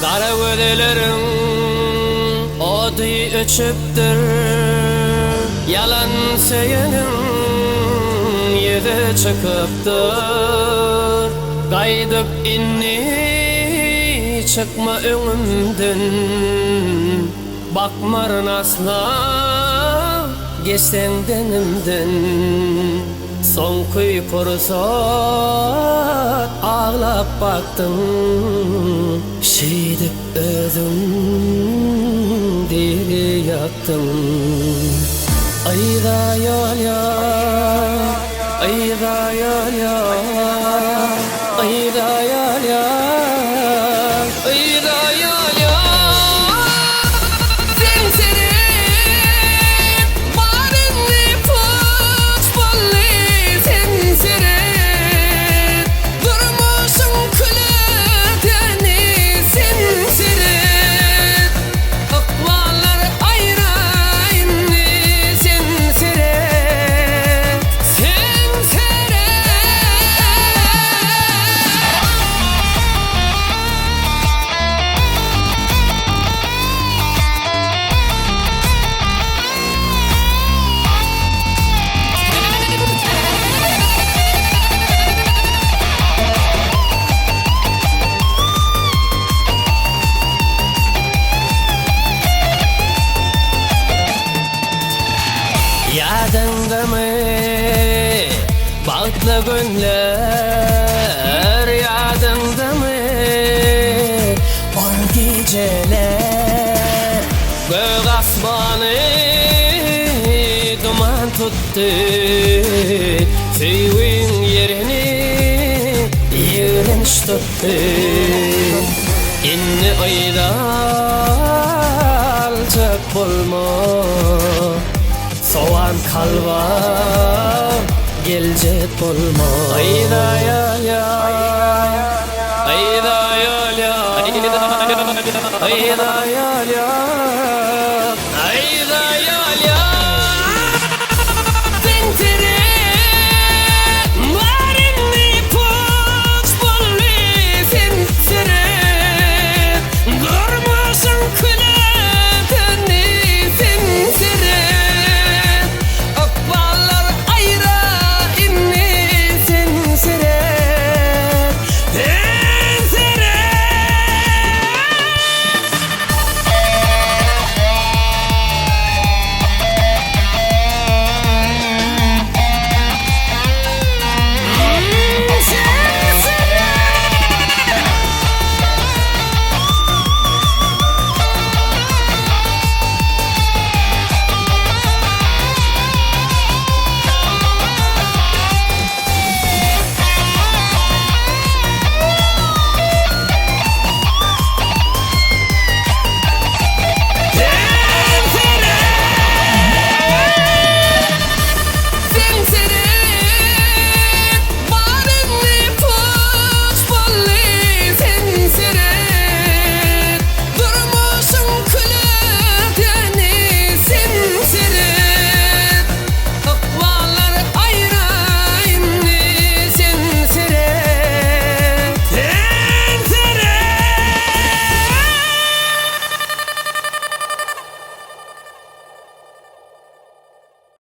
Gara gözeleriň ody öçüpdir, Ýalan söýeniň ýüzi çykypdyr. Gaýdyp indi çykma öňümden, Bakmaryn asla geçseň deňimden. Soňky pursat aglap bakdyň, Şeýdip özüň diri ýakdyň. Yza ýol ýok, yza ýol ýok, Yza ýol ýok, yza ýol ýok. Sen seret, bar indi puç boldy, sen seret, durmuşyň küle döndi, sen seret, ykballar aýra indi, sen seret, sen seret. Ýadyňdamy bagtly günler Ýadyňdamy Ol gijeler gök asmany duman tutdy, Söýgiň ýerini ýigrenç tutdy. Indi yza aljak bolma, Sowan kalba geljek bolma. Yza ýol ýok, yza ýol ýok, yza ýol ýok.